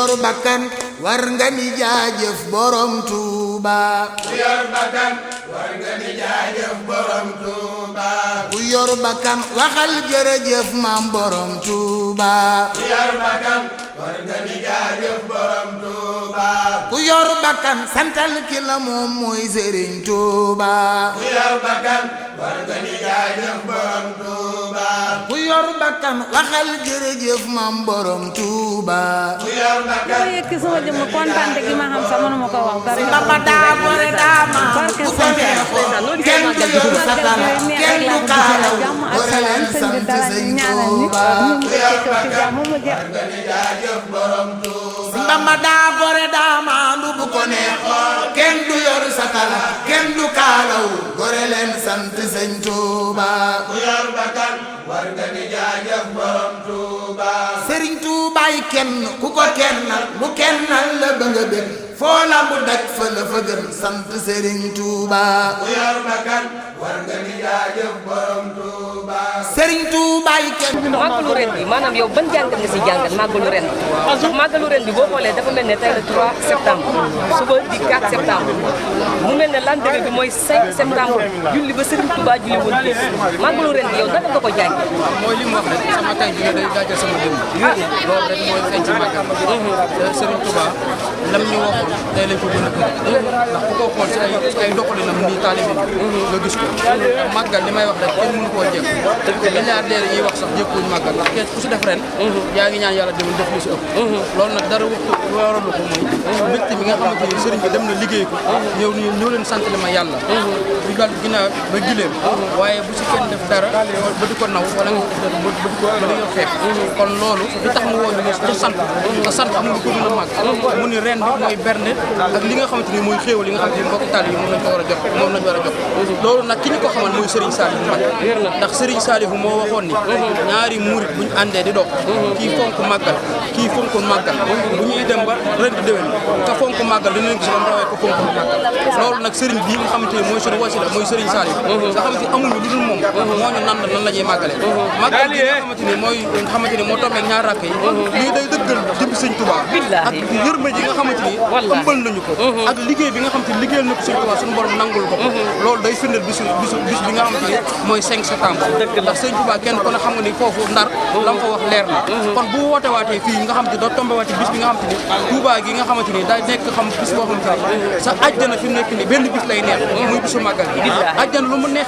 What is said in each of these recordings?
yor bakkan war nga ni jaajëf borom Tuuba ku yor bakkan war nga ni jaajëf borom Tuuba ku yor bakkan waxal jërëjëf maam borom Tuuba ku yor bakkan war nga ni jaajëf borom Tuuba ku yor bakkan santal ki la moom mooy Sëriñ Tuuba ku yor bakkan war nga ni jaajëf borom Tuuba ku yor bakkan waxal jërëjëf maam borom Tuuba ku yor bakkan ma yëkk sama jëmm kontaan gi ma xam sax mënuma ko wax dara Bamba daa gore daa ma barke bu ko neexoon kenn du yor sakala kenn du kaalaw gore leen sant Sëñ Tuuba ku yor bakkan war nga ni jaajëf borom Tuuba Bamba daa gore daa maandu bu ko neexoon kenn du yor sakala kenn du kaalaw gore leen sant Sëñ Tuuba ku yor bakkan war nga ni jaajëf borom Tuuba Sëriñ Tuubaay kenn ku ko kennal mu kennal la ba nga bëgg foo la mu daj fa la fa gën sant Sëriñ Tuuba ku yor bakkan war nga ni jaajëf borom Tuuba Sëriñ Tuubaay kenn màggalu ren bi maanaam yow ban jàngat nga si jàngat màggalu ren ndax màggalu ren bi boo xoolee dafa mel ne tey le 3 septembre suba di 4 septembre mu mel ne lendemain bi mooy 5 septembre julli ba Serigne Touba julli woon lépp màggalu ren bi yow naka nga ko jàngee. waaw mooy li mu wax rek sama tey jii day daajal sama démb. loolu rek mooy feeñ ci màggal. Serigne Touba lam ñu waxoon tey lañ ko gën a gën ndax ku ko xool si ay doxalinam nii taalibe nga gis ko. màggal li may wax rek kenn mënu koo jéem. milliardaire yi wax sax jëkkuñ màggal ndax kenn ku si def ren. yaa ngi ñaan yàlla déwén def lu si ëpp. loolu nag dara waxtu waralu ko mooy. mbégte mi nga xamante ni Serigne bi dem na liggéey ko. ñëw leen sant li ma yàlla. du dal ginnaaw ba gileem. waaye bu si kenn def dara ba di ko naw wala nga def ba di ko xeeb. kon loolu li tax mu woo ñu te sant te sant amul lu ko gën a màgg. mu ni ren bi mooy bernde ak li nga xamante ni mooy xéewal li nga xamante ni mbokk taal yi moom lañ ko war a jox moom lañ war a jox. loolu nag ki ñu ko xamal mooy Serigne Saliou Mbacké ndax Serigne Saliou moo waxoon ni ñaari murit buñ àndee di dox kii fonk màggal kii fonkul màggal bu ñuy dem ba ren di déwén ka fonk màggal dinañ gis ba rawee ko fonkul màggal loolu nag Serigne bii nga xamante ni mooy suñu wasila mooy Serigne Saliou nga xamante ni amuñu lu dul moom moo ñu nandal nan la ñuy màggale màggal bi nga xamante ni mooy nga xamante ni moo tombé ñaar rakk yi lii day dëggal jëm Sëñ Touba ak yërmande ji nga xamante ni ëmbal nañu ko ak liggéey bi nga xamante ni liggéeyal na ko Sëñ Touba suñu borom nangul ko loolu day firndeel bis bi nga xamante ni mooy 5 septembre ndax Sëñ Touba kenn ko ne xam nga ni foofu Ndar la mu fa wax leer na kon bu woote waatee fii nga xamante ni doo tombé waatee bis bi nga xamante ni Touba gi nga xamante ni day nekk xam bis boo xamante ni sa àjjana fi mu nekk ni benn bis lay neex muy bisu màggal gi àjjana lu mu neex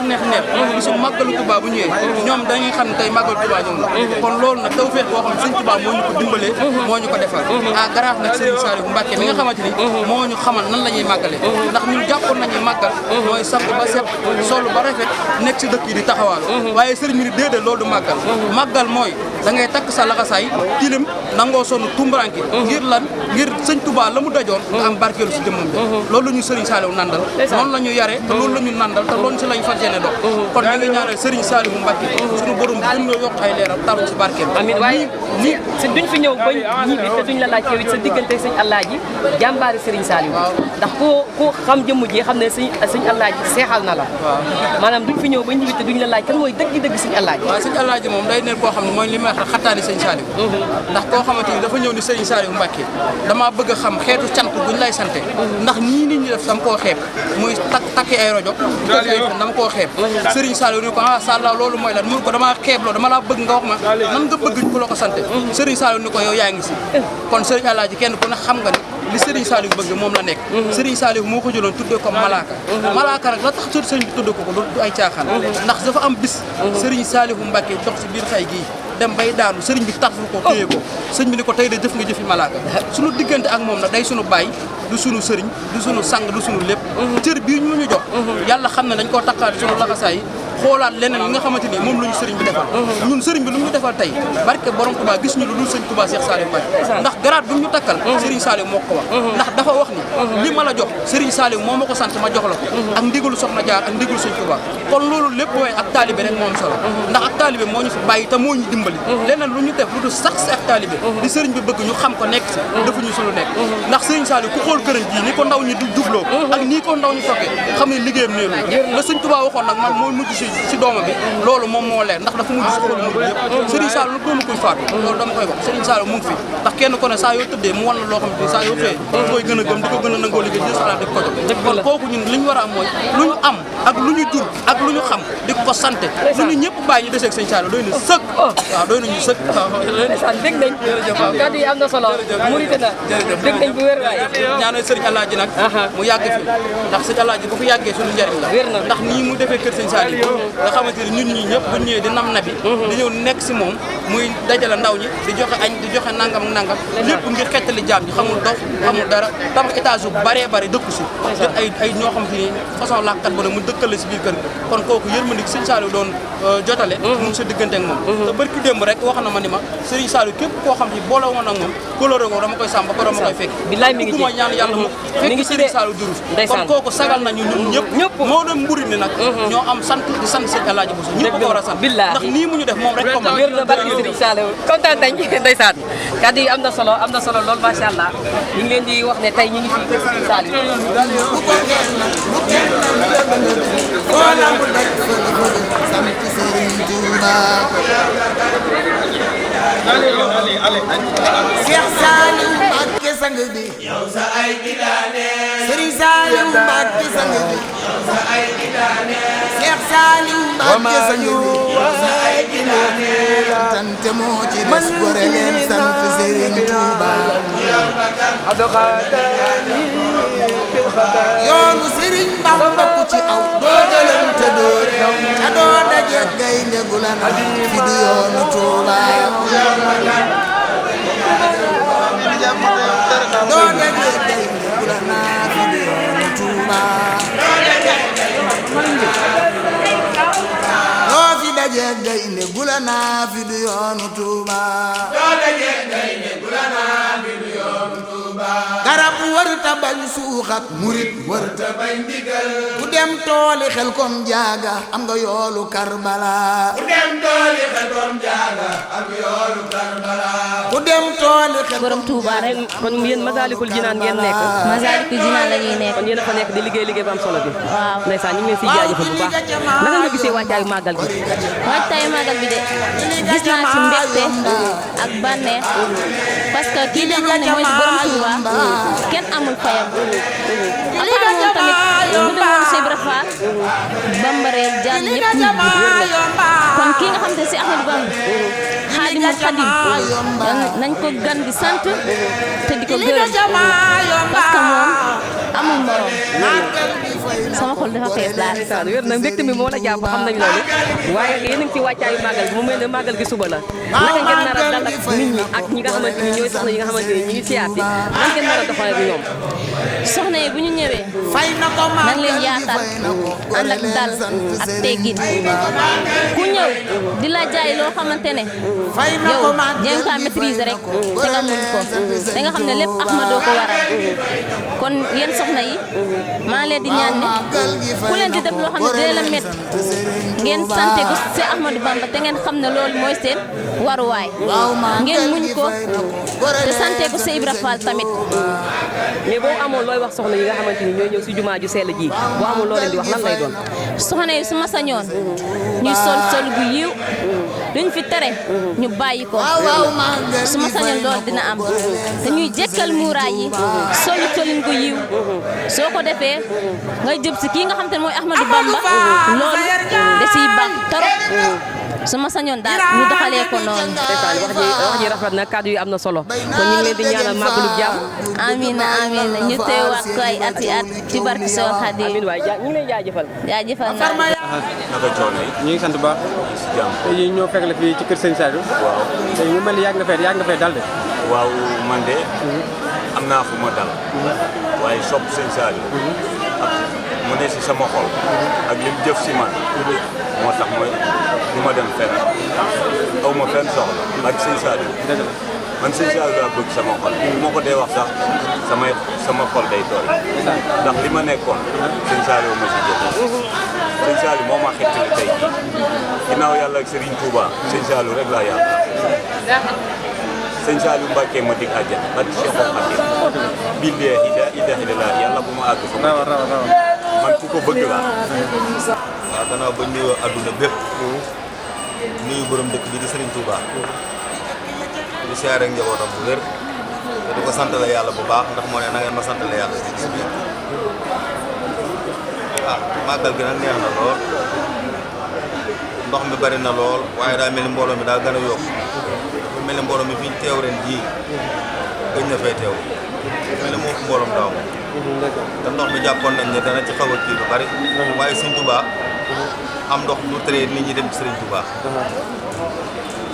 bisu màggalu Touba bu ñëwee ñoom dañuy xam ne tey màggalu Touba ñoom la kon loolu nag tawfeex boo xam ne Sëñ Touba moo ñu ko dimbalee moo ñu ko defal ah grâce nag Serigne Saliou Mbacké mi nga xamante ni moo ñu xamal nan la ñuy màggale ndax ñun jàppoon nañu màggal mooy sant ba set solu ba rafet nekk si dëkk yi di taxawaal waaye Serigne mi ni déedéet loolu du màggal màggal mooy da ngay takk sa laxasaay tilim nangoo sonn tumbaranke ngir lan ngir Sëñ Touba la mu dajoon nga am barkeelu si jëmmam bi loolu la ñu Serigne Saliou nandal noonu la ñu yare te loolu la ñu nandal te loolu si lañ fas yéene dox kon ñu ngi ñaanal Serigne Saliou Mbacké suñu borom gën la yokk ay leeral taru si barkeem amiin waaye si duñ fi ñëw ba ñibbi te duñ la laaj yow it sa diggante sëñ Alaaji jàmbaari Serigne Saliou ndax ku xam jëmm ji xam ne sëñ Alaaji seexal na la maanaam duñ fi ñëw ba ñibbi te duñ la laaj kan mooy dëgg-dëgg sëñ Alaaji waaw sëñ Alaaji moom day nekk koo xam ne mooy li may wax xattaani sëñ Saliou ndax koo xamante ni dafa ñëw ni Serigne Saliou Mbacké damaa bëgg a xam xeetu cant buñ lay sante ndax nii nit ñi def dama koo xeeb muy takki ay rajo di ko téléphone dama koo xeeb Serigne Saliou ni ko sàlla loolu mooy lan mun ko damaa xeeb loolu dama laa bëgg nga wax ma nan nga bëgg ku la ko sante Serigne Saliou ni ko yow yaa ngi si kon Serigne Alaaji kenn ku ne xam nga ni li Serigne Saliou bëgg moom la nekk Serigne Saliou moo ko jëloon tuddee ko malaaka rek la tax sëriñ bi tuddee ko du ay caaxaan ndax dafa am bis Serigne Saliou Mbacké dox si biir xay gii dem bay daanu sëriñ bi taxul ko téye ko sëriñ bi ni ko tey de jëf nga jëfi malaaka suñu diggante ak moom nag day suñu baay du suñu sëriñ du suñu sang du suñu lépp cër bii ñu jox yàlla xam ne dañ koo takkaat suñu laxasaay xoolaat leneen li nga xamante ni moom la ñu sëriñ bi defal ñun sëriñ bi lu ñu defal tey barke borom Touba gis ñu lu dul sëriñ Touba Cheikh Saliou Mbacké ndax garaat bu ñu takkal sëriñ Saliou moo ko wax ndax dafa wax ni li ma la jox sëriñ Saliou moo ma ko sant ma jox la ko ak ndigalu soxna jaar ak ndigalu sëriñ Touba kon loolu lépp mooy ak taalibe rek moom solo ndax ak taalibe moo ñu fi bàyyi te moo ñu dimbali leneen lu ñu def lu dul sax si ak taalibe li sëriñ bi bëgg ñu xam ko nekk si defuñu suñu nekk ndax sëriñ Saliou ku xool këram ji ni ko ndaw ñi du jubloo ak nii ko ndaw ñu fokke xam ne liggéeyam neelu la sëriñ Touba waxoon nag man mooy mujj si si doomam bi loolu moom moo leer ndax dafa mujj si xolu mu yëpp Serigne Saliou nag doonu koy faatu loolu dama koy wax Serigne Saliou mu ngi fi ndax kenn ko ne saa yoo tëddee mu wan la loo xam ne saa yoo xëyee koy gën a gëm di ko gën a nangoo liggéey di salaam di ko jox kon kooku ñun li ñu war a am mooy lu ñu am ak lu ñu jur ak lu ñu xam di ko sante lu ñu ñëpp bàyyi ñu deseeg Serigne Saliou doy na sëkk waaw doy nañu sëkk dégg nañ kàddu yi am na solo murite na dégg nañ bu wér waay ñaanal Serigne Alaaji nag mu yàgg fi ndax Serigne Alaaji bu fi yàggee suñu njariñ la wér na ndax nii mu defee kër Serigne Saliou nga xamante ni ñun ñi ñëpp bu ñëwee di nam nabi di ñëw nekk si moom muy dajale ndaw ñi di joxe añ di joxe nangam ak nangam lépp ngir xettali jaam ñi xamul dox xamul dara tabax étage bu baree bari dëkku si jot ay ñoo xamante ni façon làkkat bu ne mu dëkkale si biir kër gi kon kooku yërmande Serigne Saliou doon jotale mu ngi sa diggante ak moom te barki démb rek wax na ma ni ma Serigne Saliou képp koo xam ne boole woon ak moom coloré woo dama koy sàmm ba ko dama koy fekk billaay mi ngi ci ñaan yàlla mu fekk Serigne Saliou durus kon kooku sagal nañu ñun ñëpp moo doon mburit ni nag ñoo am sant di sant Serigne Alaaji Bousso ñëpp ko war a sant ndax nii mu ñu def moom rek ko man wér na barki Serigne Saliou kontaan nañ ndeysaan kàddu yi am na solo lool macha allah ñu ngi leen di wax ne tey ñu ngi fii kër Serigne Saliou Cheikh Saliou Mbacké sang bi yow sa ay gidaane Serigne Saliou Mbacké sang bi yow sa ay gidaane Cheikh Saliou Mbacké sang bi yow sa ay gidaane tante moo ci des gore leen sant Serigne Touba yoonu Serigne Bamba ku ci aw doo gëlëm te doo réew te doo dajeek gaynde gu la na fi du yoonu Touba doo dajeek gaynde gu la na fi du yoonu Touba doo fi dajeek gaynde gu la na fi du yoonu Touba garab warta bañ suuxat murit warta bañ ndigal ku dem tooli xel kom jaaga am nga yoolu Karbala ku dem tooli xel kom jaaga am yoolu Karbala ku dem tooli xel borom Touba rek kon yéen Masaalikul Jinaan ngeen nekk Masaalikul Jinaan la ñuy nekk kon yéen a fa nekk di liggéey bu am solo bi waaw ndeysaan ñu ngi leen siy jaajëfal bu baax naka nga gisee wàccaayu màggal gi waajtaayu màggal bi de gis naa ci mbégte ak bànneex parce que kii nga xam ne mooy borom Touba kenn amul fayam à part moom tamit bu dul woon Cheikh Ibra Fall bambareel jàll ñëpp ñu kon kii nga xam te si Ahmadou Bamba Xaadimul Xaadim nañ ko gan di sant te di ko gërëm parce que moom amul morom sama xol dafa fees daal. ndeysaan wér na mbégte mi moo la jàpp xam nañ loolu waaye yéen a ngi ci wàccaayu màggal bi mu mel ne màggal gi suba la naka ngeen nar a dal ak nit ñi ak ñi nga xamante ni ñooy soxna yi nga xamante ni ñu ngi siyaat bi nan ngeen nar a doxalee ak ñoom soxna yi bu ñu ñëwee nañ leen yaatal ànd ak dal ak teggin ku ñëw di la jaay loo xamante ne yow jéem kaa maîtriser rek te nga mun ko da nga xam ne lépp Ahmadou ko waral kon yéen soxna yi maa leen di ñaan ne ku leen di def loo xam ne dina la métti ngeen sante ko si Ahmadou Bamba te ngeen xam ne loolu mooy seen waruwaay ngeen muñ ko te sante ko si Ibra Fall tamit. mais boo amoon looy wax soxna yi nga xamante ni ñooy ñëw si jumaa ju sell ji boo amoon loo leen di wax lan lay doon. soxna yi su ma sañoon ñuy sol bu yiw luñ fi tere ñu bàyyi ko su ma sañoon loolu dina am te ñuy jekkal muuraay yi solin gu yiw soo ko defee ngay jëm si kii nga xam te ne mooy Ahmadou Bamba loolu da siy baax torop su ma sañoon daal ñu doxalee ko noonu. wax ji rafet na kàddu yi am na solo kon ñu ngi leen di ñaanal màggalu jàmm. amiin amiin ñu teewaat ko ay ati at ci barke Seex Xaadim. amiin waay ñu ngi lay jaajëfal. jaajëfal naa naka coono yi. ñu ngi sant bu baax. si jàmm. tey jii ñoo fekk la fii ci kër Sëñ Saliou. waaw tey ñu mel ni yàgg nga fee dal de. waaw man de am naa fu ma dal. waaye sopp Sëñ Saliou. ak mu ne si sama xol. ak lim jëf si man. moo tax mooy du ma dem fenn aw ma fenn soxla ak Sëñ Saliou. man Sëñ Saliou laa bëgg sama xol. bu ma ko dee wax sax sama xol day tooy. ndax li ma nekkoon Sëñ Saliou ma si jëf. Sëñ Saliou moo ma xettali tey jii ginnaaw yàlla ak Serigne Touba Sëñ Saliou rek laa yàlla. Sëñ Saliou Mbacké ma dig àjjana barke Cheikh Khadim. billaahi la ilaaha illallaah yàlla bu ma àgg fa ma man ku ko bëgg laa. waaw gannaaw ba nuyoo adduna bépp nuyu borom dëkk bi di Serigne Touba di siyaare ak njabootam bu wér te di ko santale yàlla bu baax ndax moo ne na ngeen ma santale yàlla ci bis bi màggal gi nag neex na lool ndox mi bari na lool waaye daa mel ni mbooloo mi daa gën a yokk dafa mel ni mbooloo mi fi ñu teew ren jii gëj na fee teew mel ni moo ëpp mbooloom daaw te ndox mi jàppoon nañ ne dana ci xaw a kii lu bari waaye Sëñ Touba am ndox lu tere nit ñi dem ci Sëriñ Touba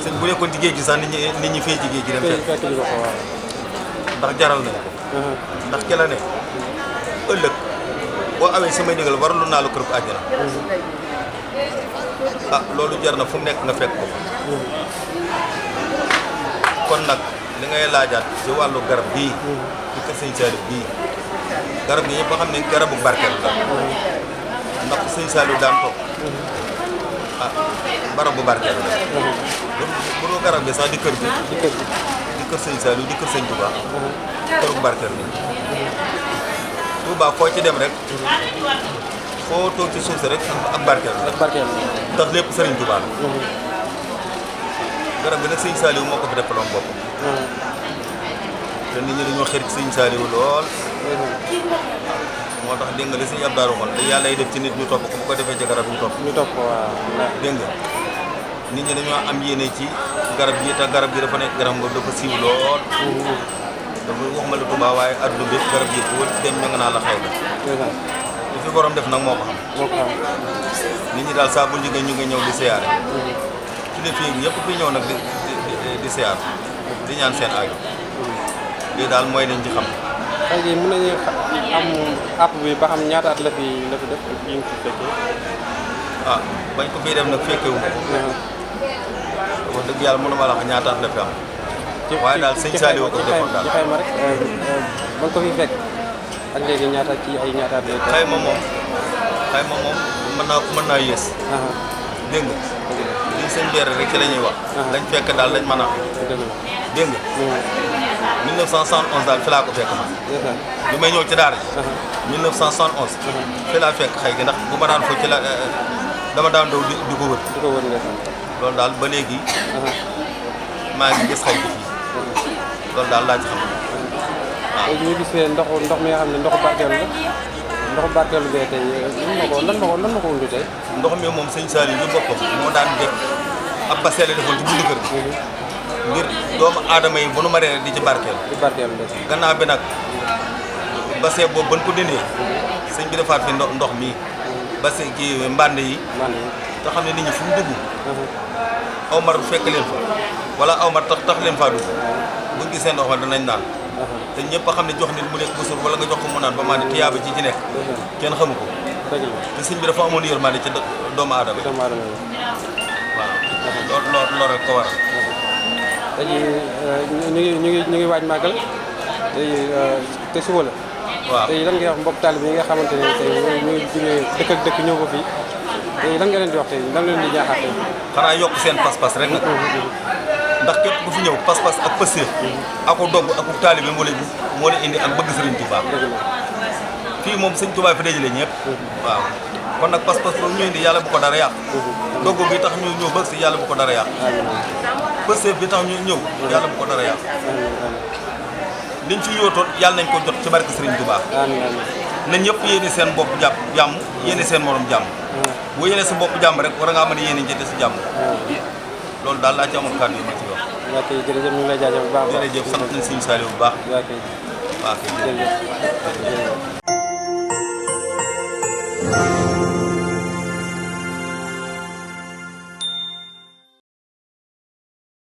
sëñ bu nekkoon ci géej gi sax nit ñi fee ci géej gi dem fekk ndax jaral nañ ko ndax ki la ne ëllëg boo awee samay ndigal waralu naa la kërub àjjana loolu jar na fu mu nekk nga fekk ko kon nag li ngay laajaat ci wàllu garab bii ci kër Sëñ Saliou bii garab gi ñëpp xam ne garabu barkeel la ndax Sëñ Saliou daan toog barab bu barkeel la bu dul garab gi sax di kër gi di kër Sëñ Saliou di kër Sëñ Touba kër bu barkeel la Touba foo ci dem rek foo toog ci suuf si rek ak barkeel ndax lépp Sëriñ Touba la garab gi nag Sëñ Saliou moo ko fi defaloon bopp te nit ñi dañoo xër ci Sëñ Saliou lool moo tax dégg nga li Sëñ Abdou waxoon te yàlla def ci nit ñu topp ko bu ko defee ci garab ñu topp waaw dégg nga nit ñi dañoo am yéene ci garab gi te garab gi dafa nekk garab nga dafa siiw lool dafa waxuma la Touba waaye adduna bi garab yi boo dem ñu nga naa la xëy na li fi borom def nag moo ko xam nit ñi daal saa bu ñu ngi ñëw di siyaare ci ne fii yëpp fi ñëw nag di siyaar di ñaan seen aajo lii daal mooy liñ ci xam tey jii mën nañu am app bi ba xam ñaata at la fi def yi nga fi fekkee bañ ko fiy def nag fekkewu wax dëgg yàlla mënuma la wax ñaata at la fi am waaye daal Sëñ Saliou ko defoon daal ci xayma rek ba nga ko fi fekk ak léegi ñaata ci ay ñaata at lay xayma moom mën naa yées dégg nga lii sëñ beere rek ci la ñuy wax lañ fekk daal lañ mën a dégg nga 1971 daal fi laa ko fekk man bi may ñëw ci daara ji 1971 fi laa fekk xëy gi ndax bu ma daan fo ci la dama daan daw di ko wër loolu daal ba léegi maa ngi gis xëy bi fii loolu daal laa ci xam waaw ñu gis ndox mi nga xam ne ndoxu barkeelu la ndoxu barkeelu bee tey lan ma ko wundi tey ndox mi moom Sëñ Saliou bi boppam moo daan def ab bassin la defoon ci buntu kër gi ngir doomu aadama yi bu nu maree di ci barkeelu gannaaw bi nag bassin boobu ban ko dindee sëñ bi defaat fi ndox mi bassin kii mbànd yi te xam ne nit ñi fu mu dugg aw mar fekk leen fa wala aw mar tax leen faa dugg buñ gisee ndox ma danañ naan te ñëpp a xam ne jox nit mu nekk bu suur wala nga jox ko mu naan ba maa ne tiyaaba ci nekk kenn xamu ko te sëñ bi dafa amoon yërmande ci doomu aadama yi waaw loolu rek ko waral tey ñu ngi waaj màggal te suba la waaw tey lan ngay wax mbokk taalibe yi nga xamante ne tey ñu jógee dëkk ak dëkk ñëw ko fii tey lan nga leen di wax tey lan leen di ñaaxaat tey xanaa yokk seen pas-pas rek nag ndax képp ku fi ñëw pas-pas ak pëstéef ako dogg ak taalibe moo leen indi ak bëgg Sëriñ Touba fii moom Sëñ Touba fi dajale ñëpp waaw kon nag pas-pas boobu ñu indi yàlla bu ko dara yàq dogg bi tax ñu ñëw bëgg si yàlla bu ko dara yàq pëstéef bi tax ñu ñëw yàlla bu ko dara yàq liñ ci yóotoon yàlla nañ ko jot ci barke Sëriñ Touba na ñëpp yéene seen bopp jàmm yéene seen morom jàmm boo yéene sa bopp jàmm rek war ngaa mën a yéene njëte si jàmm loolu daal laa ci amoon kàddu yi ma ci wax. waaw kay jërëjëf ñu ngi lay jaajëf bu baax a baax jërëjëf sant nañ Sëñ Saliou bu baax. waaw kay waaw kay jërëjëf.